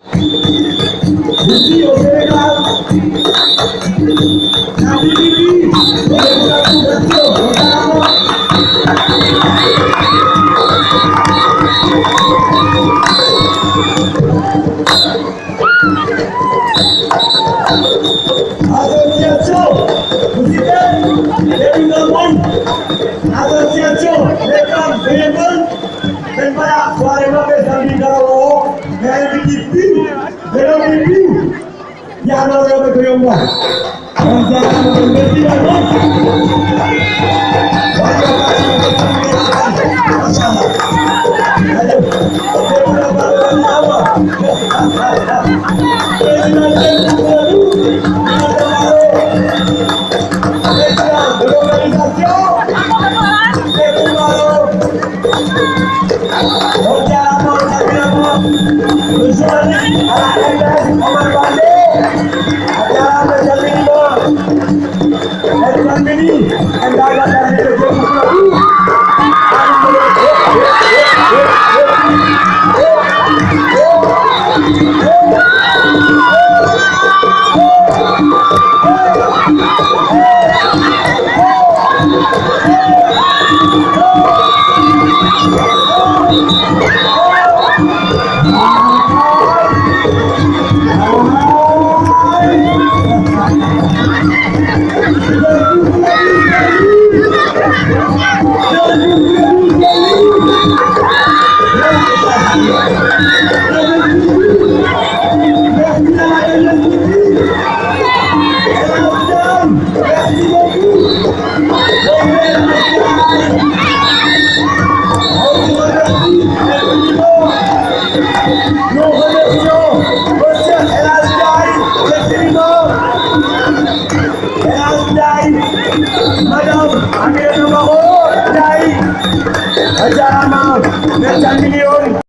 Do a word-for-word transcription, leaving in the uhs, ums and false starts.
Ici au Sénégal, la P D P, association musicale des Association des femmes bénévoles, ɓe mbaɗa soirée maɓɓe samedi garowo o, ɓe inviti piw, ɓe ɗowdi piw, yahnoo rewɓe ko yomba. On jarama, on beltima noon. Machallah. Président Demba Diallo, président de l'organisation, Seydou Maro. On jarama, on jarama. Le journaliste à la R T S, Omar Baldé. A jarama, calminima. En calmini, en dañat calminde joom. Nous remercions Monsieur El Hadj Ndiaye, le président El Hadj Ndiaye, Madame Aminata Maro Ndiaye, a jarama, min calmini on.